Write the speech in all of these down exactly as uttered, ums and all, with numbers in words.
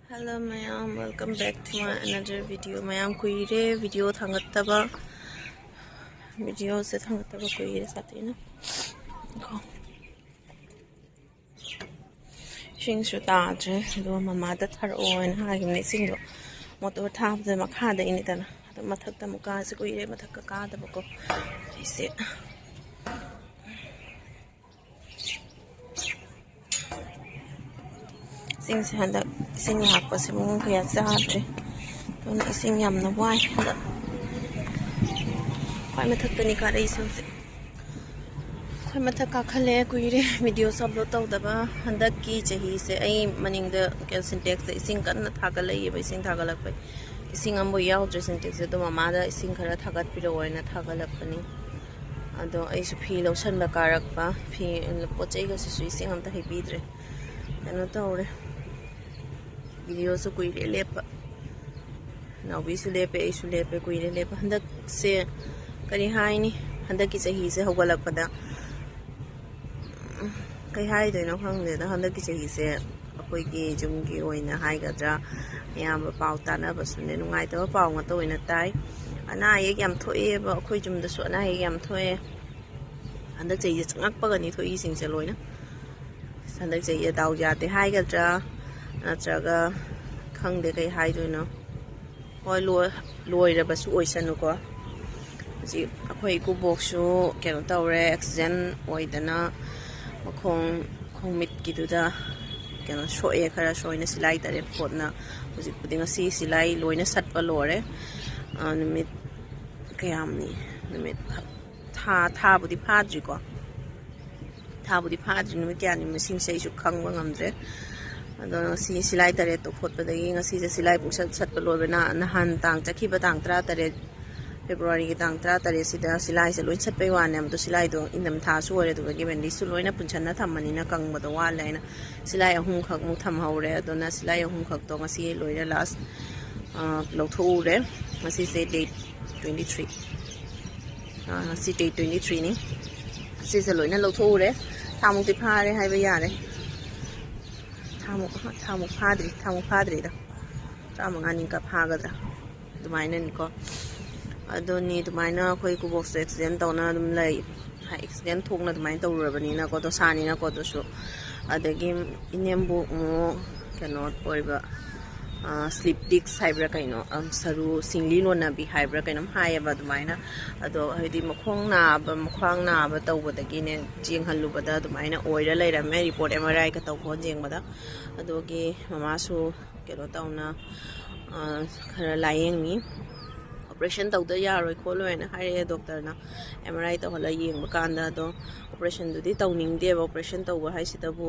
Hello ꯃꯌꯥꯝ, welcome back to my another video. ꯃꯌꯥꯝ, ꯀꯨꯏꯔꯦ video ꯊꯥꯡꯒꯠꯇꯕ, videoꯁꯦ ꯊꯥꯡꯒꯠꯇꯕ ꯀꯨꯏꯔꯦ ꯁꯥꯊꯤꯅ꯫ ꯀꯣ, ꯏꯁꯤꯡꯁꯨ ꯇꯥꯗ꯭ꯔꯦ, ꯑꯗꯨꯒ ꯃꯃꯥꯗ ꯊꯥꯔꯛꯑꯣ ꯍꯥꯏꯅ ꯍꯥꯏꯈꯤꯕꯅꯦ꯫ ꯏꯁꯤꯡꯗꯣ ꯃꯣꯇꯣꯔ ꯊꯥꯕꯗ ꯃꯈꯥꯗꯩꯅꯤꯗꯅ, ꯑꯗꯨ ꯃꯊꯛꯇ ꯑꯃꯨꯛ ꯀꯥꯁꯦ ꯀꯨꯏꯔꯦ, ꯃꯊꯛꯀ ꯀꯥꯗꯕꯀꯣ꯫ ꯑꯩꯁꯦ ꯏꯁꯤꯡꯁꯦ ꯍꯟꯗꯛ ꯏꯁꯤꯡ ꯂꯥꯛꯄꯁꯦ ꯃꯑꯣꯡ ꯀꯌꯥ ꯆꯥꯗ꯭ꯔꯦ, ꯑꯗꯨꯅ ꯏꯁꯤꯡ ꯌꯥꯝꯅ ꯋꯥꯏ ꯍꯟꯗꯛ꯫ ꯈ꯭ꯋꯥꯏ ꯃꯊꯛꯇꯅꯤ ꯀꯥꯔꯛꯏꯁꯦ ꯍꯧꯖꯤꯛ꯫ ꯑꯩꯈꯣꯏ ꯃꯊꯛ ꯀꯥꯈꯠꯂꯦ, ꯀꯨꯏꯔꯦ videoꯁꯨ upload ꯇꯧꯗꯕ꯫ ꯍꯟꯗꯛꯀꯤ ꯆꯍꯤꯁꯦ ꯑꯩ ꯃꯅꯤꯡꯗ sintaxꯇ ꯏꯁꯤꯡ ꯀꯟꯅ ꯊꯥꯒꯠꯂꯛꯏꯕ, ꯏꯁꯤꯡ ꯊꯥꯒꯠꯂꯛꯄꯩ꯫ ꯏꯁꯤꯡ ꯑꯃꯐꯥꯎ ꯌꯥꯎꯗ꯭ꯔꯦ sintaxꯁꯦ, ꯑꯗꯣ ꯃꯃꯥꯗ ꯏꯁꯤꯡ ꯈꯔ ꯊꯥꯒꯠꯄꯤꯔꯛꯑꯣ ꯍꯥꯏꯅ ꯊꯥꯒꯠꯂꯛꯄꯅꯤ꯫ ꯑꯗꯣ ꯑꯩꯁꯨ ꯐꯤ ꯂꯧꯁꯟꯕ ꯀꯥꯔꯛꯄ, ꯐꯤ, ꯄꯣꯠ ꯆꯩꯒꯁꯤꯁꯨ ꯏꯁꯤꯡ ꯑꯝꯇ ꯍꯩꯕꯤꯗ꯭ꯔꯦ꯫ ꯀꯩꯅꯣ ꯇꯧꯔꯦ, videoꯁꯨ ꯀꯨꯏꯔꯦ ꯂꯦꯞꯄ꯫ ꯅꯥꯎꯕꯤꯁꯨ ꯂꯦꯞꯄꯦ, ꯑꯩꯁꯨ ꯂꯦꯞꯄꯦ, ꯀꯨꯏꯔꯦ ꯂꯦꯞꯄ꯫ ꯍꯟꯗꯛꯁꯦ ꯀꯔꯤ ꯍꯥꯏꯅꯤ, ꯍꯟꯗꯛꯀꯤ ꯆꯍꯤꯁꯦ ꯍꯧꯒꯠꯂꯛꯄꯗ, ꯎꯝ, ꯀꯩ ꯍꯥꯏꯗꯣꯏꯅꯣ ꯈꯪꯗꯦꯗ꯫ ꯍꯟꯗꯛꯀꯤ ꯆꯍꯤꯁꯦ ꯑꯩꯈꯣꯏꯒꯤ ꯌꯨꯝꯒꯤ ꯑꯣꯏꯅ ꯍꯥꯏꯒꯗ꯭ꯔꯥ, ꯑꯌꯥꯝꯕ ꯄꯥꯎ ꯇꯥꯅꯕꯁꯨꯅꯦ, ꯅꯨꯡꯉꯥꯏꯇꯕ ꯄꯥꯎ ꯉꯥꯛꯇ ꯑꯣꯏꯅ ꯇꯥꯏ꯫ ꯑꯅꯥ ꯑꯌꯦꯛ ꯌꯥꯝ ꯊꯣꯛꯑꯦꯕ, ꯑꯩꯈꯣꯏ ꯌꯨꯝꯗꯁꯨ ꯑꯅꯥ ꯑꯌꯦꯛ ꯌꯥꯝ ꯊꯣꯛꯑꯦ꯫ ꯍꯟꯗꯛ ꯆꯍꯤꯁꯦ ꯆꯪꯉꯛꯄꯒꯅꯤ ꯊꯣꯛꯏꯁꯤꯡꯁꯦ ꯂꯣꯏꯅ꯫ ꯍꯟꯗꯛ ꯆꯍꯤꯁꯦ ꯗꯥꯎ ꯌꯥꯗꯦ ꯍꯥꯏꯒꯗ꯭ꯔꯥ, ꯅꯠꯇ꯭ꯔꯒ ꯈꯪꯗꯦ ꯀꯩ ꯍꯥꯏꯗꯣꯏꯅꯣ꯫ ꯍꯣꯏ, ꯂꯣꯏ-, ꯂꯣꯏꯔꯕꯁꯨ ꯑꯣꯏꯁꯅꯨꯀꯣ꯫ ꯍꯧꯖꯤꯛ ꯑꯩꯈꯣꯏ ꯏꯀꯨꯕꯣꯛꯁꯨ ꯀꯩꯅꯣ ꯇꯧꯔꯦ, accident ꯑꯣꯏꯗꯅ ꯃꯈꯣꯡ, ꯈꯣꯡꯃꯤꯠꯀꯤꯗꯨꯗ ꯀꯩꯅꯣ ꯁꯣꯛꯑꯦ, ꯈꯔ ꯁꯣꯏꯅ ꯁꯤꯂꯥꯏ ꯇꯔꯦꯠ ꯈꯣꯠꯅ꯫ ꯍꯧꯖꯤꯛꯄꯨꯗꯤ ꯉꯁꯤ ꯁꯤꯂꯥꯏ ꯂꯣꯏꯅ ꯁꯠꯄ ꯂꯣꯏꯔꯦ꯫ ꯑ, ꯅꯨꯃꯤꯠ ꯀꯌꯥꯝꯅꯤ? ꯅꯨꯃꯤꯠ ꯍꯞ-, ꯊꯥ, ꯊꯥꯕꯨꯗꯤ ꯐꯥꯗ꯭ꯔꯤꯀꯣ꯫ ꯊꯥꯕꯨꯗꯤ ꯐꯥꯗ꯭ꯔꯤ, ꯅꯨꯃꯤꯠ ꯀꯌꯥꯅꯤ ꯃꯁꯤꯡꯁꯦ ꯑꯩꯁꯨ ꯈꯪꯕ ꯉꯝꯗ꯭ꯔꯦ꯫ ꯑꯗꯣ ꯉꯁꯤ ꯁꯤꯂꯥꯏ ꯇꯔꯦꯠꯇꯣ ꯈꯣꯠꯄꯗꯒꯤ ꯉꯁꯤꯁꯦ ꯁꯤꯂꯥꯏ ꯄꯨꯡꯁꯠ ꯁꯠꯄ ꯂꯣꯏꯕꯅ, ꯅꯍꯥꯟ ꯇꯥꯡ, ꯆꯠꯈꯤꯕ ꯇꯥꯡ ꯇꯔꯥꯇꯔꯦꯠ, ꯐꯦꯕ꯭ꯔꯨꯋꯥꯔꯤꯒꯤ ꯇꯥꯡ ꯇꯔꯥꯇꯔꯦꯠꯁꯤꯗ ꯁꯤꯂꯥꯏꯁꯦ ꯂꯣꯏ ꯁꯠꯄꯩ ꯋꯥꯅꯦ꯫ ꯑꯗꯣ ꯁꯤꯂꯥꯏꯗꯣ ꯏꯪꯊꯝꯊꯥꯁꯨ ꯑꯣꯏꯔꯦ, ꯑꯗꯨꯗꯒꯤ ꯕꯦꯟꯗꯦꯖꯁꯨ ꯂꯣꯏꯅ ꯄꯨꯟꯁꯟꯅ ꯊꯝꯕꯅꯤꯅ ꯀꯪꯕꯗꯣ ꯋꯥꯠꯂꯦ ꯍꯥꯏꯅ ꯁꯤꯂꯥꯏ ꯑꯍꯨꯝꯈꯛꯃꯨꯛ ꯊꯝꯍꯧꯔꯦ꯫ ꯑꯗꯨꯅ ꯁꯤꯂꯥꯏ ꯑꯍꯨꯝꯈꯛꯇꯣ ꯉꯁꯤ ꯂꯣꯏꯅ last, ꯑ, ꯂꯧꯊꯣꯛꯎꯔꯦ꯫ ꯉꯁꯤꯁꯦ date twenty three꯫ ꯑ, ꯉꯁꯤ date twenty threeꯅꯤ꯫ ꯁꯤꯁꯦ ꯂꯣꯏꯅ ꯂꯧꯊꯣꯛꯎꯔꯦ꯫ ꯊꯥꯃꯨꯛꯇꯤ ꯐꯥꯔꯦ ꯍꯥꯏꯕ ꯌꯥꯔꯦ꯫ ꯊꯥꯃꯨꯛ ꯊꯥꯃꯨꯛ ꯐꯥꯗ꯭ꯔꯤ ꯊꯥꯃꯨꯛ ꯐꯥꯗ꯭ꯔꯤꯗ, ꯇꯔꯥꯃꯉꯥꯅꯤꯒ ꯐꯥꯒꯗ꯭ꯔꯥ ꯑꯗꯨꯃꯥꯏꯅꯅꯤꯀꯣ꯫ ꯑꯗꯨꯅꯤ, ꯑꯗꯨꯃꯥꯏꯅ ꯑꯩꯈꯣꯏ ꯈꯨꯕꯣꯛꯁꯦ ꯑꯦꯛꯁꯤꯗꯦꯟ ꯇꯧꯅ ꯑꯗꯨꯝ ꯂꯩ꯫ ꯑꯦꯛꯁꯤꯗꯦꯟ ꯊꯣꯛꯅ ꯑꯗꯨꯃꯥꯏꯅ ꯇꯧꯔꯨꯔꯕꯅꯤꯅꯀꯣ, ꯗꯣꯁꯥꯅꯤꯅꯀꯣ ꯑꯗꯨꯁꯨ꯫ ꯑꯗꯒꯤ ꯏꯅꯦꯝꯕꯣꯛ ꯑꯃꯨꯛ ꯀꯩꯅꯣ ꯑꯣꯏꯕ, ꯁ꯭ꯂꯤꯞ ꯗꯤꯛꯁ ꯍꯥꯏꯕ꯭ꯔꯥ ꯀꯩꯅꯣ, ꯁꯔꯨ ꯁꯤꯡꯂꯤ ꯂꯣꯟꯅꯕꯤ ꯍꯥꯏꯕ꯭ꯔꯥ ꯀꯩꯅꯣꯝ ꯍꯥꯏꯌꯦꯕ ꯑꯗꯨꯃꯥꯏꯅ꯫ ꯑꯗꯣ ꯍꯥꯏꯗꯤ ꯃꯈꯣꯡ ꯅꯥꯕ, ꯃꯈ꯭ꯋꯥꯡ ꯅꯥꯕ ꯇꯧꯕꯗꯒꯤꯅꯦ, ꯌꯦꯡꯍꯜꯂꯨꯕꯗ ꯑꯗꯨꯃꯥꯏꯅ ꯑꯣꯏꯔ ꯂꯩꯔꯝꯃꯦ, ꯔꯤꯄꯣꯔꯠ ꯑꯦꯝ ꯑꯥꯔ ꯑꯥꯏꯒ ꯇꯧꯕ ꯌꯦꯡꯕꯗ꯫ ꯑꯗꯨꯒꯤ ꯃꯃꯥꯁꯨ ꯀꯩꯅꯣ ꯇꯧꯅ, ꯈꯔ ꯂꯥꯏꯌꯦꯡꯉꯤ꯫ ꯑꯣꯄꯔꯦꯁꯟ ꯇꯧꯗ ꯌꯥꯔꯣꯏ ꯈꯣꯠꯂꯣꯏꯅ ꯍꯥꯏꯔꯛꯑꯦ ꯗꯣꯛꯇꯔꯅ꯫ ꯑꯦꯝ ꯑꯥꯔ ꯑꯥꯏ ꯇꯧꯍꯜꯂ ꯌꯦꯡꯕ ꯀꯥꯟꯗ, ꯑꯗꯣ ꯑꯣꯄꯔꯦꯁꯟꯗꯨꯗꯤ ꯇꯧꯅꯤꯡꯗꯦꯕ꯫ ꯑꯣꯄꯔꯦꯁꯟ ꯇꯧꯕ ꯍꯥꯏꯁꯤꯗꯕꯨ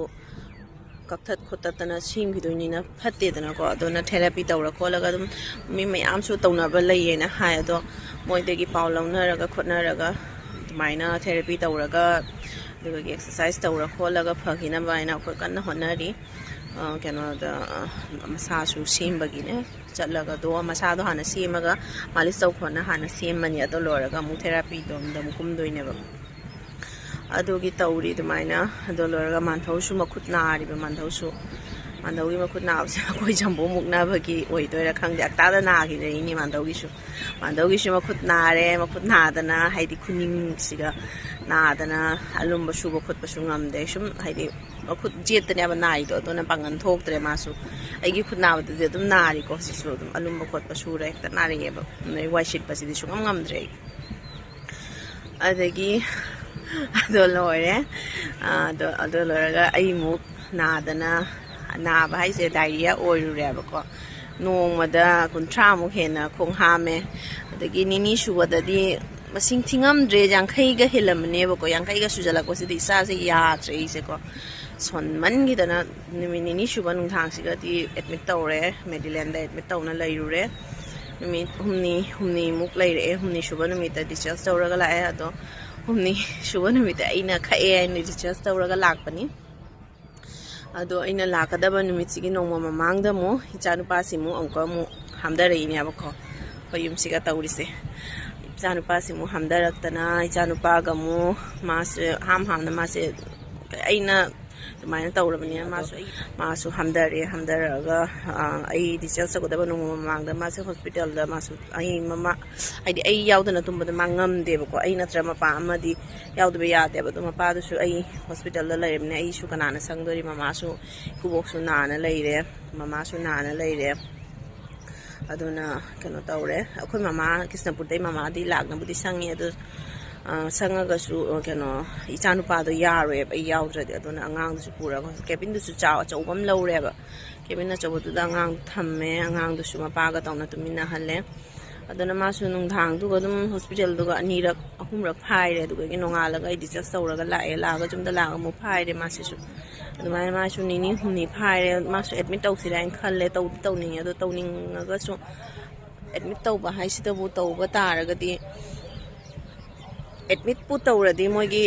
ꯀꯛꯊꯠ ꯈꯣꯠꯇꯠꯇꯅ ꯁꯦꯝꯈꯤꯗꯣꯏꯅꯤꯅ ꯐꯠꯇꯦꯗꯅꯀꯣ꯫ ꯑꯗꯨꯅ ꯊꯦꯔꯥꯄꯤ ꯇꯧꯔ ꯈꯣꯠꯂꯒ ꯑꯗꯨꯝ ꯃꯤ ꯃꯌꯥꯝꯁꯨ ꯇꯧꯅꯕ ꯂꯩꯌꯦꯅ ꯍꯥꯏ꯫ ꯑꯗꯣ ꯃꯣꯏꯗꯒꯤ ꯄꯥꯎ ꯂꯧꯅꯔꯒ ꯈꯣꯠꯅꯔꯒ ꯑꯗꯨꯃꯥꯏꯅ ꯊꯦꯔꯥꯄꯤ ꯇꯧꯔꯒ, ꯑꯗꯨꯗꯒꯤ ꯑꯦꯛꯁꯔꯁꯥꯏꯁ ꯇꯧꯔ ꯈꯣꯠꯂꯒ ꯐꯈꯤꯅꯕ ꯍꯥꯏꯅ ꯑꯩꯈꯣꯏ ꯀꯟꯅ ꯍꯣꯠꯅꯔꯤ꯫ ꯀꯩꯅꯣꯗ, ꯃꯁꯥꯁꯨ ꯁꯦꯝꯕꯒꯤꯅꯦ꯫ ꯆꯠꯂꯒ ꯑꯗꯣ ꯃꯁꯥꯗꯣ ꯍꯥꯟꯅ ꯁꯦꯝꯃꯒ, ꯃꯥꯂꯤꯁ ꯇꯧ ꯈꯣꯠꯅ ꯍꯥꯟꯅ ꯁꯦꯝꯃꯅꯤ꯫ ꯑꯗꯣ ꯂꯣꯏꯔꯒ ꯑꯃꯨꯛ ꯊꯦꯔꯥꯄꯤꯗꯣꯝꯗ ꯑꯃꯨꯛ ꯀꯨꯝꯗꯣꯏꯅꯦꯕ꯫ ꯑꯗꯨꯒꯤ ꯇꯧꯔꯤ ꯑꯗꯨꯃꯥꯏꯅ꯫ ꯑꯗꯣ ꯂꯣꯏꯔꯒ ꯃꯥꯟꯊꯧꯁꯨ ꯃꯈꯨꯠ ꯅꯥꯔꯤꯕ꯫ ꯃꯥꯟꯊꯧꯁꯨ, ꯃꯥꯟꯊꯧꯒꯤ ꯃꯈꯨꯠ ꯅꯥꯕꯁꯦ ꯑꯩꯈꯣꯏ ꯖꯝꯕꯣ ꯃꯨꯛꯅꯕꯒꯤ ꯑꯣꯏꯗꯣꯏꯔꯥ ꯈꯪꯗꯦ, ꯑꯛꯇꯥꯗ ꯅꯥꯈꯤꯗꯣꯏꯅꯤ ꯃꯥꯟꯊꯧꯒꯤꯁꯨ꯫ ꯃꯥꯟꯊꯧꯒꯤꯁꯨ ꯃꯈꯨꯠ ꯅꯥꯔꯦ꯫ ꯃꯈꯨꯠ ꯅꯥꯗꯅ, ꯍꯥꯏꯗꯤ ꯈꯨꯅꯤꯡꯁꯤꯒ ꯅꯥꯗꯅ ꯑꯂꯨꯝꯕ ꯁꯨꯕ ꯈꯣꯠꯄꯁꯨ ꯉꯝꯗꯦ꯫ ꯁꯨꯝ ꯍꯥꯏꯗꯤ ꯃꯈꯨꯠ ꯌꯦꯠꯇꯅꯦꯕ ꯅꯥꯏꯗꯣ, ꯑꯗꯨꯅ ꯄꯥꯡꯒꯜ ꯊꯣꯛꯇ꯭ꯔꯦ ꯃꯥꯁꯨ꯫ ꯑꯩꯒꯤ ꯈꯨꯠ ꯅꯥꯕꯗꯨꯗꯤ ꯑꯗꯨꯝ ꯅꯥꯔꯤꯀꯣ꯫ ꯍꯧꯖꯤꯛꯁꯨ ꯑꯗꯨꯝ ꯑꯂꯨꯝꯕ ꯈꯣꯠꯄ ꯁꯨꯔꯦ, ꯍꯦꯛꯇ ꯅꯥꯔꯛꯑꯦꯕ꯫ ꯑꯗꯩ ꯋꯥꯏ ꯁꯤꯠꯄꯁꯤꯗꯤ ꯁꯨꯡꯉꯝ ꯉꯝꯗ꯭ꯔꯦ ꯑꯩ꯫ ꯑꯗꯒꯤ ꯑꯗꯣ ꯂꯣꯏꯔꯦ꯫ ꯑꯗꯣ ꯑꯗꯣ ꯂꯣꯏꯔꯒ ꯑꯩꯃꯨꯛ ꯅꯥꯗꯅ, ꯅꯥꯕ ꯍꯥꯏꯁꯦ ꯗꯥꯏꯔꯤꯌꯥ ꯑꯣꯏꯔꯨꯔꯦꯕꯀꯣ꯫ ꯅꯣꯡꯃꯗ ꯀꯨꯟꯊ꯭ꯔꯥꯃꯨꯛ ꯍꯦꯟꯅ ꯈꯣꯡ ꯍꯥꯝꯃꯦ꯫ ꯑꯗꯒꯤ ꯅꯤꯅꯤ ꯁꯨꯕꯗꯗꯤ ꯃꯁꯤꯡ ꯊꯤꯉꯝꯗ꯭ꯔꯦ, ꯌꯥꯡꯈꯩꯒ ꯍꯦꯜꯂꯝꯃꯅꯦꯕꯀꯣ꯫ ꯌꯥꯡꯈꯩꯒ ꯁꯨꯖꯜꯂꯛꯄꯁꯤꯗ ꯏꯁꯥꯁꯦ ꯌꯥꯗ꯭ꯔꯦ ꯑꯩꯁꯦꯀꯣ꯫ ꯁꯣꯟꯃꯟꯈꯤꯗꯅ ꯅꯨꯃꯤꯠ ꯅꯤꯅꯤ ꯁꯨꯕ ꯅꯨꯡꯗꯥꯡꯁꯤꯒꯗꯤ ꯑꯦꯗꯃꯤꯠ ꯇꯧꯔꯦ꯫ ꯃꯦꯗꯤꯂꯦꯟꯗ ꯑꯦꯗꯃꯤꯠ ꯇꯧꯅ ꯂꯩꯔꯨꯔꯦ꯫ ꯅꯨꯃꯤꯠ ꯍꯨꯝꯅꯤ, ꯍꯨꯝꯅꯤꯃꯨꯛ ꯂꯩꯔꯛꯑꯦ꯫ ꯍꯨꯝꯅꯤ ꯁꯨꯕ ꯅꯨꯃꯤꯠꯇ ꯗꯤꯁꯆꯥꯔꯖ ꯇꯧꯔꯒ ꯂꯥꯛꯑꯦ꯫ ꯑꯗꯣ ꯍꯨꯝꯅꯤ ꯁꯨꯕ ꯅꯨꯃꯤꯠꯇ ꯑꯩꯅ ꯈꯛꯑꯦ ꯍꯥꯏꯅ ꯗꯤꯁꯆꯥꯔꯖ ꯇꯧꯔꯒ ꯂꯥꯛꯄꯅꯤ꯫ ꯑꯗꯣ ꯑꯩꯅ ꯂꯥꯛꯀꯗꯕ ꯅꯨꯃꯤꯠꯁꯤꯒꯤ ꯅꯣꯡꯃ ꯃꯃꯥꯡꯗ ꯑꯃꯨꯛ ꯏꯆꯥꯅꯨꯄꯥꯁꯤ ꯑꯃꯨꯛ ꯑꯃꯨꯛꯀ ꯑꯃꯨꯛ ꯍꯥꯝꯊꯔꯛꯏꯅꯦꯕꯀꯣ, ꯑꯩꯈꯣꯏ ꯌꯨꯝꯁꯤꯒ ꯇꯧꯔꯤꯁꯦ꯫ ꯏꯆꯥꯅꯨꯄꯥꯁꯤ ꯑꯃꯨꯛ ꯍꯥꯝꯊꯔꯛꯇꯅ, ꯏꯆꯥꯅꯨꯄꯥꯒ ꯑꯃꯨꯛ ꯃꯥꯁꯦ ꯍꯥꯝ ꯍꯥꯝꯅ ꯃꯥꯁꯦ ꯑꯩꯅ ꯑꯗꯨꯃꯥꯏꯅ ꯇꯧꯔꯕꯅꯤꯅ ꯃꯥꯁꯨ ꯑꯩ ꯃꯥꯁꯨ ꯍꯝꯊꯔꯦ꯫ ꯍꯝꯊꯔꯛꯑꯒ ꯑꯩ ꯗꯤꯆꯥꯔꯖ ꯇꯧꯒꯗꯕ ꯅꯣꯡꯃ ꯃꯃꯥꯡꯗ ꯃꯥꯁꯦ ꯍꯣꯁꯄꯤꯇꯥꯜꯗ ꯃꯥꯁꯨ ꯑꯩ ꯃꯃꯥ ꯍꯥꯏꯗꯤ ꯑꯩ ꯌꯥꯎꯗꯅ ꯇꯨꯝꯕꯗ ꯃꯥ ꯉꯝꯗꯦꯕꯀꯣ꯫ ꯑꯩ ꯅꯠꯇ꯭ꯔ ꯃꯄꯥ ꯑꯃꯗꯤ ꯌꯥꯎꯗꯕ ꯌꯥꯗꯦꯕ꯫ ꯑꯗꯣ ꯃꯄꯥꯗꯨꯁꯨ ꯑꯩ ꯍꯣꯁꯄꯤꯇꯥꯜꯗ ꯂꯩꯔꯕꯅꯤꯅ ꯑꯩꯁꯨ ꯀꯅꯥꯅ ꯁꯪꯗꯣꯔꯤ? ꯃꯃꯥꯁꯨ ꯏꯀꯨꯕꯣꯛꯁꯨ ꯅꯥꯅ ꯂꯩꯔꯦ, ꯃꯃꯥꯁꯨ ꯅꯥꯅ ꯂꯩꯔꯦ꯫ ꯑꯗꯨꯅ ꯀꯩꯅꯣ ꯇꯧꯔꯦ, ꯑꯩꯈꯣꯏ ꯃꯃꯥ ꯀ꯭ꯔꯤꯁꯅꯄꯨꯔꯗꯩ ꯃꯃꯥꯗꯤ ꯂꯥꯛꯅꯕꯨꯗꯤ ꯁꯪꯉꯤ꯫ ꯑꯗꯨ ꯁꯪꯉꯒꯁꯨ ꯀꯩꯅꯣ, ꯏꯆꯥ ꯅꯨꯄꯥꯗꯣ ꯌꯥꯔꯣꯏꯕ ꯑꯩ ꯌꯥꯎꯗ꯭ꯔꯗꯤ꯫ ꯑꯗꯨꯅ ꯑꯉꯥꯡꯗꯨꯁꯨ ꯄꯨꯔꯒ ꯀꯦꯕꯤꯟꯗꯨꯁꯨ ꯆꯥꯎ ꯑꯆꯧꯕ ꯑꯃ ꯂꯧꯔꯦꯕ꯫ ꯀꯦꯕꯤꯟ ꯑꯆꯧꯕꯗꯨꯗ ꯑꯉꯥꯡꯗꯣ ꯊꯝꯃꯦ꯫ ꯑꯉꯥꯡꯗꯨꯁꯨ ꯃꯄꯥꯒ ꯇꯧꯅ ꯇꯨꯃꯤꯟꯅꯍꯜꯂꯦ꯫ ꯑꯗꯨꯅ ꯃꯥꯁꯨ ꯅꯨꯡꯗꯥꯡꯗꯨꯒ ꯑꯗꯨꯝ ꯍꯣꯁꯄꯤꯇꯥꯜꯗꯨꯒ ꯑꯅꯤꯔꯛ ꯑꯍꯨꯝꯔꯛ ꯐꯥꯏꯔꯦ꯫ ꯑꯗꯨꯗꯒꯤ ꯅꯣꯡꯉꯥꯜꯂꯒ ꯑꯩ ꯗꯤꯆꯥꯔꯖ ꯇꯧꯔꯒ ꯂꯥꯛꯑꯦ꯫ ꯂꯥꯛꯑꯒ ꯌꯨꯝꯗ ꯂꯥꯛꯑꯒ ꯑꯃꯨꯛ ꯐꯥꯏꯔꯦ ꯃꯥꯁꯤꯁꯨ꯫ ꯑꯗꯨꯃꯥꯏꯅ ꯃꯥꯁꯨ ꯅꯤꯅꯤ ꯍꯨꯝꯅꯤ ꯐꯥꯏꯔꯦ꯫ ꯃꯥꯁꯨ ꯑꯦꯗꯃꯤꯠ ꯇꯧꯁꯤꯔꯥ ꯍꯥꯏꯅ ꯈꯜꯂꯦ, ꯇꯧꯗꯤ ꯇꯧꯅꯤꯡꯉꯦ꯫ ꯑꯗꯣ ꯇꯧꯅꯤꯡꯉꯒꯁꯨ ꯑꯦꯗꯃꯤꯠ ꯇꯧꯕ ꯍꯥꯏꯁꯤꯗꯕꯨ ꯇꯧꯕ ꯇꯥꯔꯒꯗꯤ ꯑꯦꯗꯃꯤꯠꯄꯨ ꯇꯧꯔꯗꯤ ꯃꯣꯏꯒꯤ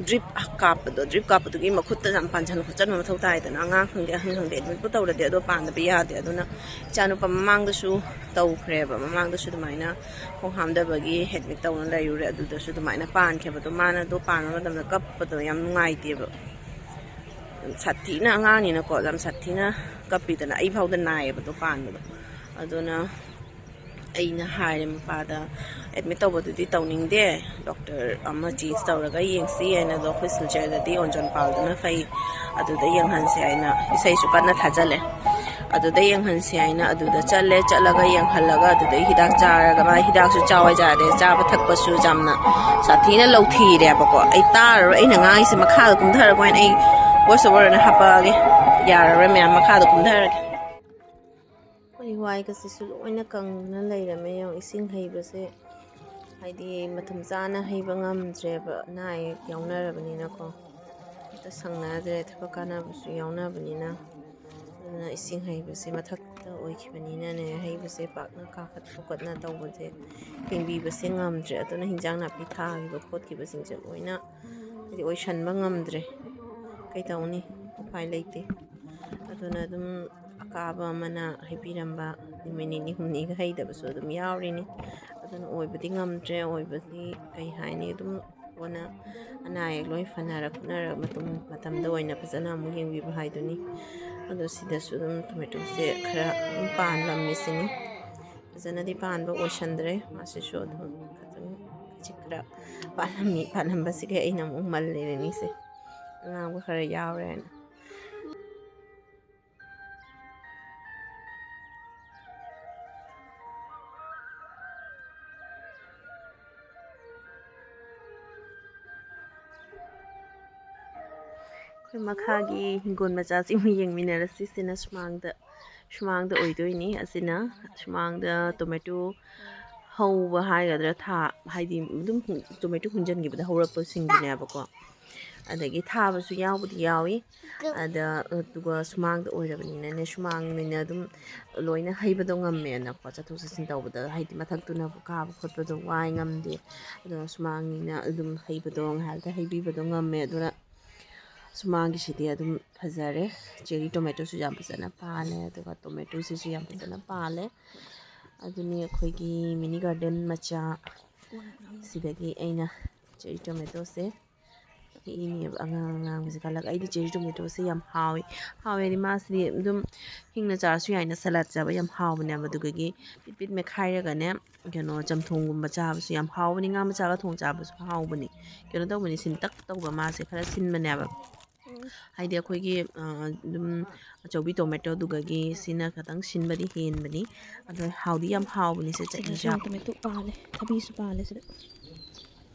ꯗ꯭ꯔꯤꯞ ꯀꯥꯞꯄꯗꯣ, ꯗ꯭ꯔꯤꯞ ꯀꯥꯞꯄꯗꯨꯒꯤ ꯃꯈꯨꯠꯇ ꯌꯥꯝ ꯄꯥꯟꯁꯤꯟ ꯈꯣꯠꯆꯟꯕ ꯃꯊꯧ ꯇꯥꯏꯗꯅ꯫ ꯑꯉꯥꯡ ꯈꯪꯗꯦ ꯑꯍꯟ ꯈꯪꯗꯦ ꯑꯦꯗꯃꯤꯠꯄꯨ ꯇꯧꯔꯗꯤ ꯑꯗꯣ ꯄꯥꯟꯗꯕ ꯌꯥꯗꯦ꯫ ꯑꯗꯨꯅ ꯏꯆꯥꯅꯨꯄꯥ ꯃꯃꯥꯡꯗꯁꯨ ꯇꯧꯈ꯭ꯔꯦꯕ꯫ ꯃꯃꯥꯡꯗꯁꯨ ꯑꯗꯨꯃꯥꯏꯅ ꯈꯣꯡ ꯍꯥꯝꯗꯕꯒꯤ ꯑꯦꯗꯃꯤꯠ ꯇꯧꯅ ꯂꯩꯔꯨꯔꯦ꯫ ꯑꯗꯨꯗꯁꯨ ꯑꯗꯨꯃꯥꯏꯅ ꯄꯥꯟꯈꯤꯕꯗꯣ, ꯃꯥꯅ ꯑꯗꯣ ꯄꯥꯟꯕ ꯃꯇꯝꯗ ꯀꯞꯄꯗꯣ ꯌꯥꯝ ꯅꯨꯡꯉꯥꯏꯇꯦꯕ꯫ ꯁꯥꯊꯤꯅ ꯑꯉꯥꯡꯅꯤꯅꯀꯣ ꯌꯥꯝ ꯁꯥꯊꯤꯅ ꯀꯞꯄꯤꯗꯅ, ꯑꯩ ꯐꯥꯎꯗ ꯅꯥꯏꯌꯦꯕ ꯑꯗꯣ ꯄꯥꯟꯕꯗꯣ꯫ ꯑꯗꯨꯅ ꯑꯩꯅ ꯍꯥꯏꯔꯦ ꯃꯄꯥꯗ, "ꯑꯦꯗꯃꯤꯠ ꯇꯧꯕꯗꯨꯗꯤ ꯇꯧꯅꯤꯡꯗꯦ, ꯗꯣꯛꯇꯔ ꯑꯃ ꯆꯦꯟꯖ ꯇꯧꯔꯒ ꯌꯦꯡꯁꯤ" ꯍꯥꯏꯅ꯫ ꯑꯗꯣ ꯑꯩꯈꯣꯏ ꯁꯤꯜꯆꯔꯗꯗꯤ ꯑꯣꯟꯖꯣꯟ ꯄꯥꯜꯗꯨꯅ ꯐꯩ, ꯑꯗꯨꯗ ꯌꯦꯡꯍꯟꯁꯦ ꯍꯥꯏꯅ ꯏꯁꯩꯁꯨ ꯀꯟꯅ ꯊꯥꯖꯜꯂꯦ꯫ ꯑꯗꯨꯗ ꯌꯦꯡꯍꯟꯁꯦ ꯍꯥꯏꯅ ꯑꯗꯨꯗ ꯆꯠꯂꯦ꯫ ꯆꯠꯂꯒ ꯌꯦꯡꯍꯜꯂꯒ ꯑꯗꯨꯗꯩ ꯍꯤꯗꯥꯛ ꯆꯥꯔꯒ, ꯃꯥ ꯍꯤꯗꯥꯛꯁꯨ ꯆꯥꯎ ꯍꯥꯏꯖꯥꯗꯦ, ꯆꯥꯕ ꯊꯛꯄꯁꯨ ꯌꯥꯝꯅ ꯁꯥꯊꯤꯅ ꯂꯧꯊꯤꯔꯦꯕꯀꯣ꯫ ꯑꯩ ꯇꯥꯔꯔꯣꯏ, ꯑꯩꯅ ꯉꯥꯡꯉꯤꯁꯦ ꯃꯈꯥꯗ ꯀꯨꯝꯊꯔꯒ ꯑꯣꯏꯅ ꯑꯩ ꯚꯣꯏꯁ ꯑꯣꯚꯔ ꯑꯣꯏꯅ ꯍꯥꯞꯄꯛꯑꯒꯦ꯫ ꯌꯥꯔꯔꯣꯏ ꯃꯌꯥꯝ, ꯃꯈꯥꯗ ꯀꯨꯝꯊꯔꯒꯦ꯫ ꯑꯩꯈꯣꯏ ꯋꯥꯏꯒꯁꯤꯁꯨ ꯂꯣꯏꯅ ꯀꯪꯗꯅ ꯂꯩꯔꯝꯃꯦ꯫ ꯌꯦꯡꯉꯣ, ꯏꯁꯤꯡ ꯍꯩꯕꯁꯦ ꯍꯥꯏꯗꯤ ꯃꯇꯝ ꯆꯥꯅ ꯍꯩꯕ ꯉꯝꯗ꯭ꯔꯦꯕ, ꯑꯅꯥ ꯑꯌꯦꯛ ꯌꯥꯎꯅꯔꯕꯅꯤꯅꯀꯣ꯫ ꯍꯦꯛꯇ ꯁꯪꯅꯗ꯭ꯔꯦ, ꯊꯕꯛ ꯀꯥꯟꯅꯕꯁꯨ ꯌꯥꯎꯅꯕꯅꯤꯅ꯫ ꯑꯗꯨꯅ ꯏꯁꯤꯡ ꯍꯩꯕꯁꯦ ꯃꯊꯛꯇ ꯑꯣꯏꯈꯤꯕꯅꯤꯅꯅꯦ, ꯍꯩꯕꯁꯦ ꯄꯥꯛꯅ ꯀꯥꯈꯠ ꯈꯣꯀꯠꯅ ꯇꯧꯕꯁꯦ ꯊꯦꯡꯕꯤꯕꯁꯦ ꯉꯝꯗ꯭ꯔꯦ꯫ ꯑꯗꯨꯅ ꯍꯤꯟꯖꯥꯡ ꯅꯥꯄꯤ ꯊꯥꯈꯤꯕ ꯈꯣꯠꯈꯤꯕꯁꯤꯡꯁꯦ ꯂꯣꯏꯅ ꯍꯥꯏꯗꯤ ꯑꯣꯏꯁꯟꯕ ꯉꯝꯗ꯭ꯔꯦ꯫ ꯀꯩꯇꯧꯅꯤ? ꯎꯄꯥꯏ ꯂꯩꯇꯦ꯫ ꯑꯗꯨꯅ ꯑꯗꯨꯝ ꯑꯀꯥꯕ ꯑꯃꯅ ꯍꯩꯕꯤꯔꯝꯕ ꯅꯨꯃꯤꯠ ꯅꯤꯅꯤ ꯍꯨꯝꯅꯤꯒ ꯍꯩꯗꯕꯁꯨ ꯑꯗꯨꯝ ꯌꯥꯎꯔꯤꯅꯤ꯫ ꯑꯗꯨꯅ ꯑꯣꯏꯕꯗꯤ ꯉꯝꯗ꯭ꯔꯦ꯫ ꯑꯣꯏꯕꯗꯤ ꯀꯩ ꯍꯥꯏꯅꯤ, ꯑꯗꯨꯝ ꯀꯣꯟꯅ ꯑꯅꯥ ꯑꯌꯦꯛ ꯂꯣꯏ ꯐꯅꯔ ꯈꯣꯠꯅꯔ ꯃꯇꯨꯡ ꯃꯇꯝꯗ ꯑꯣꯏꯅ ꯐꯖꯅ ꯑꯃꯨꯛ ꯌꯦꯡꯕꯤꯕ ꯍꯥꯏꯗꯨꯅꯤ꯫ ꯑꯗꯣ ꯁꯤꯗꯁꯨ ꯑꯗꯨꯝ ꯇꯣꯃꯦꯇꯣꯁꯦ ꯈꯔ ꯑꯗꯨꯝ ꯄꯥꯟꯂꯝꯃꯤ ꯁꯤꯅꯤ꯫ ꯐꯖꯅꯗꯤ ꯄꯥꯟꯕ ꯑꯣꯏꯁꯟꯗ꯭ꯔꯦ꯫ ꯃꯥꯁꯤꯁꯨ ꯑꯗꯨꯝ ꯈꯤꯇꯪ ꯈꯖꯤꯛ ꯈꯔ ꯄꯥꯜꯂꯝꯃꯤ꯫ ꯄꯥꯜꯂꯝꯕꯁꯤꯒ ꯑꯩꯅ ꯑꯃꯨꯛ ꯃꯜꯂꯤꯔꯅꯤꯁꯦ, ꯑꯉꯥꯡꯕ ꯈꯔ ꯌꯥꯎꯔꯦꯅ꯫ ꯑꯩꯈꯣꯏ ꯃꯈꯥꯒꯤ ꯍꯤꯡꯒꯣꯜ ꯃꯆꯥꯁꯤ ꯑꯃꯨꯛ ꯌꯦꯡꯃꯤꯟꯅꯔꯁꯤ꯫ ꯁꯤꯅ ꯁꯨꯃꯥꯡꯗ, ꯁꯨꯃꯥꯡꯗ ꯑꯣꯏꯗꯣꯏꯅꯤ꯫ ꯑꯁꯤꯅ ꯁꯨꯃꯥꯡꯗ ꯇꯣꯃꯦꯇꯣ ꯍꯧꯕ ꯍꯥꯏꯒꯗ꯭ꯔꯥ, ꯊꯥ, ꯍꯥꯏꯗꯤ ꯑꯗꯨꯝ ꯇꯣꯃꯦꯇꯣ ꯍꯨꯟꯖꯟꯈꯤꯕꯗ ꯍꯧꯔꯛꯄꯁꯤꯡꯗꯨꯅꯦꯕꯀꯣ꯫ ꯑꯗꯒꯤ ꯊꯥꯕꯁꯨ ꯌꯥꯎꯕꯨꯗꯤ ꯌꯥꯎꯏ꯫ ꯑꯗ, ꯑꯗꯨꯒ ꯁꯨꯃꯥꯡꯗ ꯑꯣꯏꯔꯕꯅꯤꯅꯅꯦ, ꯁꯨꯃꯥꯡꯅꯤꯅ ꯑꯗꯨꯝ ꯂꯣꯏꯅ ꯍꯩꯕꯗꯣ ꯉꯝꯃꯦꯅꯀꯣ꯫ ꯆꯠꯊꯣꯛ ꯆꯠꯁꯤꯟ ꯇꯧꯕꯗ ꯍꯥꯏꯗꯤ ꯃꯊꯛꯇꯨꯅ ꯀꯥꯕ ꯈꯣꯠꯄꯗꯣ ꯋꯥꯏ, ꯉꯝꯗꯦ꯫ ꯑꯗꯨꯅ ꯁꯨꯃꯥꯡꯅꯤꯅ ꯑꯗꯨꯝ ꯍꯩꯕꯗꯣ ꯉꯥꯏꯍꯥꯛꯇ ꯍꯩꯕꯤꯕꯗꯣ ꯉꯝꯃꯦ꯫ ꯑꯗꯨꯅ ꯁꯨꯃꯥꯡꯒꯤꯁꯤꯗꯤ ꯑꯗꯨꯝ ꯐꯖꯔꯦ꯫ ꯆꯦꯔꯤ ꯇꯣꯃꯦꯇꯣꯁꯨ ꯌꯥꯝ ꯐꯖꯅ ꯄꯥꯜꯂꯦ, ꯑꯗꯨꯒ ꯇꯣꯃꯦꯇꯣꯁꯤꯁꯨ ꯌꯥꯝ ꯐꯖꯅ ꯄꯥꯜꯂꯦ꯫ ꯑꯗꯨꯅꯤ ꯑꯩꯈꯣꯏꯒꯤ ꯃꯤꯅꯤ ꯒꯥꯔꯗꯦꯟ ꯃꯆꯥ ꯁꯤꯗꯒꯤ ꯑꯩꯅ ꯆꯦꯔꯤ ꯇꯣꯃꯦꯇꯣꯁꯦ ꯍꯦꯛꯏꯅꯦꯕ꯫ ꯑꯉꯥꯡ ꯑꯉꯥꯡꯕꯁꯦ ꯈꯜꯂꯒ꯫ ꯑꯩꯗꯤ ꯆꯦꯔꯤ ꯇꯣꯃꯦꯇꯣꯁꯦ ꯌꯥꯝ ꯍꯥꯎꯏ꯫ ꯍꯥꯎꯋꯦ ꯍꯥꯏꯗꯤ ꯃꯥꯁꯤꯗꯤ ꯑꯗꯨꯝ ꯍꯤꯡꯅ ꯆꯥꯔꯁꯨ ꯌꯥꯏꯅ, ꯁꯂꯥꯠ ꯆꯥꯕ ꯌꯥꯝ ꯍꯥꯎꯕꯅꯦꯕ꯫ ꯑꯗꯨꯗꯒꯤ ꯄꯤꯠ ꯄꯤꯠ ꯃꯦꯠꯈꯥꯏꯔꯒꯅꯦ, ꯀꯩꯅꯣ, ꯆꯝꯊꯣꯡꯒꯨꯝꯕ ꯆꯥꯕꯁꯨ ꯌꯥꯝ ꯍꯥꯎꯕꯅꯤ꯫ ꯉꯥ ꯃꯆꯥꯒ ꯊꯣꯡ ꯆꯥꯕꯁꯨ ꯍꯥꯎꯕꯅꯤ꯫ ꯀꯩꯅꯣ ꯇꯧꯕꯅꯤ, ꯁꯤꯟꯇꯛ ꯇꯧꯕ, ꯃꯥꯁꯦ ꯈꯔ ꯁꯤꯟꯕꯅꯦꯕ꯫ ꯍꯥꯏꯗꯤ ꯑꯩꯈꯣꯏꯒꯤ, ꯑ, ꯑꯗꯨꯝ ꯑꯆꯧꯕꯤ ꯇꯣꯃꯦꯇꯣꯗꯨꯒꯒꯤ ꯁꯤꯅ ꯈꯤꯇꯪ ꯁꯤꯟꯕꯗꯤ ꯍꯦꯟꯕꯅꯤ꯫ ꯑꯗꯣ ꯍꯥꯎꯗꯤ ꯌꯥꯝ ꯍꯥꯎꯕꯅꯤ ꯁꯦ, ꯆꯠꯅꯤ ꯁꯤꯗꯁꯨ ꯆꯥꯕ꯫ ꯇꯣꯃꯦꯇꯣ ꯄꯥꯜꯂꯦ, ꯊꯕꯤꯁꯨ ꯄꯥꯜꯂꯦ ꯁꯤꯗ꯫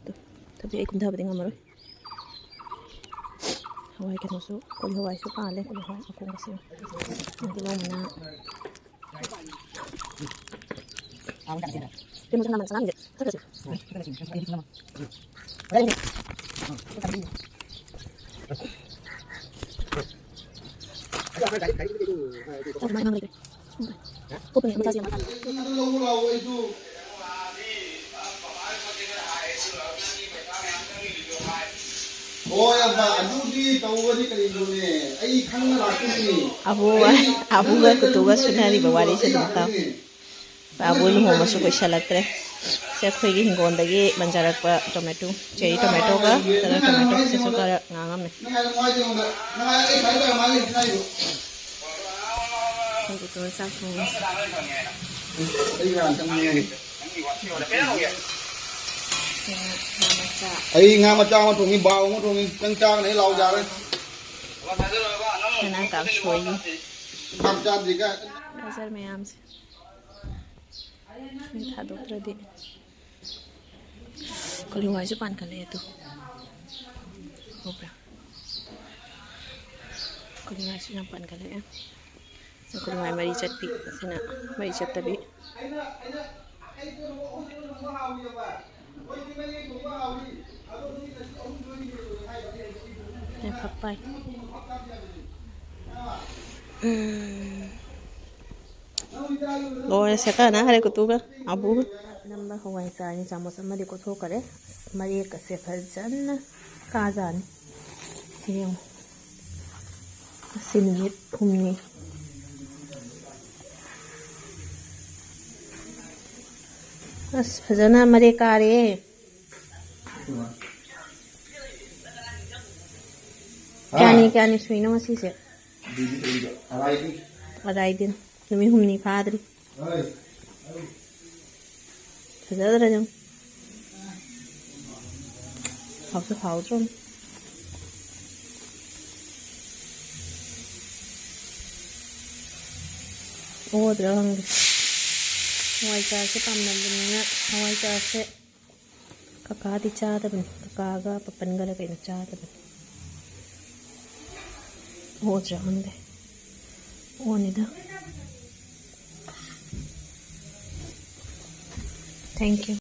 ꯑꯗꯣ ꯊꯕꯤ ꯑꯩ ꯀꯨꯝꯊꯕꯗꯤ ꯉꯝꯃꯔꯣꯏ꯫ ꯍꯋꯥꯏ ꯀꯩꯅꯣꯁꯨ, ꯀꯣꯂꯤ ꯍꯋꯥꯏꯁꯨ ꯄꯥꯜꯂꯦ, ꯀꯣꯂꯤ ꯍꯋꯥꯏ ꯑꯀꯣꯡꯕꯁꯨ꯫ ꯇꯤꯜꯍꯧ ꯃꯅꯥ꯫ ꯀꯩꯅꯣꯁꯦ ꯃꯅꯝ ꯆꯪꯉꯛꯏꯁꯦ꯫ ꯆꯠꯈ꯭ꯔꯁꯤ꯫ ꯆꯥꯛ ꯃꯥꯏ ꯉꯥꯡ ꯂꯩꯇ꯭ꯔꯦ꯫ ꯀꯣꯛꯄꯅꯦ ꯃꯆꯥꯁꯦ ꯌꯥꯝ ꯄꯥꯜꯂꯦ꯫ ꯍꯣꯏ, ꯑꯕ, ꯑꯗꯨꯗꯤ ꯇꯧꯕꯗꯤ ꯀꯔꯤꯅꯣꯅꯦ? ꯑꯩ ꯈꯪꯅ ꯂꯥꯛꯄꯅꯤ꯫ ꯑꯕꯨ, ꯑꯩ ꯑꯕꯨꯒ ꯈꯪꯅ ꯀꯨꯇꯨꯒ ꯂꯥꯛꯄꯅꯤ꯫ ꯁꯨꯅꯔꯤꯕ ꯋꯥꯔꯤꯁꯦ ꯑꯗꯨꯝ ꯇꯥꯎ꯫ ꯑꯕꯨ ꯂꯨꯍꯣꯡꯕꯁꯨ ꯀꯨꯏꯁꯜꯂꯛꯇ꯭ꯔꯦ꯫ ꯁꯦ ꯑꯩꯈꯣꯏꯒꯤ ꯍꯤꯡꯒꯣꯜꯗꯒꯤ ꯃꯟꯖꯔꯛꯄ ꯇꯣꯃꯦꯇꯣ, ꯆꯦꯔꯤ ꯇꯣꯃꯦꯇꯣꯒ ꯆꯦꯔꯤ ꯇꯣꯃꯦꯇꯣꯁꯤꯁꯨ ꯈꯔ ꯉꯥꯡꯉꯝꯃꯦ꯫ ꯑꯩꯈꯣꯏꯒꯤ ꯇꯣ ꯆꯥꯛ ꯊꯣꯡꯉꯤ꯫ ꯑꯩ ꯉꯥ ꯃꯆꯥ꯫ ꯑꯩ ꯉꯥ ꯃꯆꯥ ꯑꯃ ꯊꯣꯡꯉꯤ, ꯕꯥꯎ ꯑꯃ ꯊꯣꯡꯉꯤ, ꯅꯪ ꯆꯥꯒꯅꯤ ꯑꯩ ꯂꯥꯎ ꯌꯥꯔꯦ꯫ ꯀꯅꯥ ꯀꯥꯡꯁꯣꯏꯒꯤ? ꯆꯥꯛ ꯆꯥꯗ꯭ꯔꯤꯒ꯫ ꯒꯖꯔ ꯃꯌꯥꯝꯁꯦ꯫ ꯃꯩ ꯊꯥꯗꯣꯛꯇ꯭ꯔꯗꯤ꯫ ꯀꯣꯂꯤ ꯍꯋꯥꯏꯁꯨ ꯄꯥꯟꯈꯠꯂꯛꯑꯦ ꯑꯗꯨ꯫ ꯎꯕ꯭ꯔꯥ? ꯀꯣꯂꯤ ꯍꯋꯥꯏꯁꯨ ꯌꯥꯝ ꯄꯥꯟꯈꯠꯂꯛꯑꯦ꯫ ꯀꯣꯂꯤ ꯍꯋꯥꯏ ꯃꯔꯤ ꯆꯠꯄꯤ꯫ ꯁꯤꯅ ꯃꯔꯤ ꯆꯠꯇꯕꯤ꯫ ꯂꯥꯏꯐꯛ ꯄꯥꯏ꯫ ꯎꯝ꯫ ꯂꯣꯏꯔꯦ, ꯁꯦꯠꯇꯅ ꯍꯥꯏꯔꯦ ꯀꯨꯇꯨꯒ ꯑꯕꯨꯒ꯫ ꯅꯝꯕ ꯍꯋꯥꯏꯖꯥꯔꯅꯤ ꯆꯥꯃꯁ ꯑꯃꯗꯤ ꯀꯣꯠꯊꯣꯛꯈꯔꯦ꯫ ꯃꯔꯦꯛꯀꯁꯦ ꯐꯖꯅ ꯀꯥꯖꯥꯅꯤ꯫ ꯌꯦꯡꯉꯨ꯫ ꯉꯁꯤ ꯅꯨꯃꯤꯠ ꯍꯨꯝꯅꯤ꯫ ꯑꯁ, ꯐꯖꯅ ꯃꯔꯦꯛ ꯀꯥꯔꯦ꯫ ꯀꯌꯥꯅꯤ, ꯀꯌꯥꯅꯤ ꯁꯨꯏꯅꯣ ꯉꯁꯤꯁꯦ? ꯑꯔꯥꯏꯗꯤꯟ꯫ ꯅꯨꯃꯤꯠ ꯍꯨꯝꯅꯤ ꯐꯥꯗ꯭ꯔꯤ꯫ ꯐꯖꯗ꯭ꯔꯥ ꯌꯦꯡꯉꯨ꯫ ꯍꯥꯎꯁꯨ ꯍꯥꯎꯗ꯭ꯔꯣ꯫ ꯑꯣꯗ꯭ꯔꯥ ꯈꯪꯗꯦ꯫ ꯍꯋꯥꯏꯖꯥꯔꯁꯦ ꯄꯥꯝꯅꯕꯅꯤꯅ ꯍꯋꯥꯏꯖꯥꯔꯁꯦ ꯀꯀꯥꯗꯤ ꯆꯥꯗꯕꯅꯤ꯫ ꯀꯀꯥꯒ ꯄꯄꯟꯒꯔ ꯀꯩꯅꯣ ꯆꯥꯗꯕꯅꯤ꯫ ꯑꯣꯗ꯭ꯔꯥ ꯈꯪꯗꯦ꯫ ꯑꯣꯅꯤꯗ꯫ Thank you꯫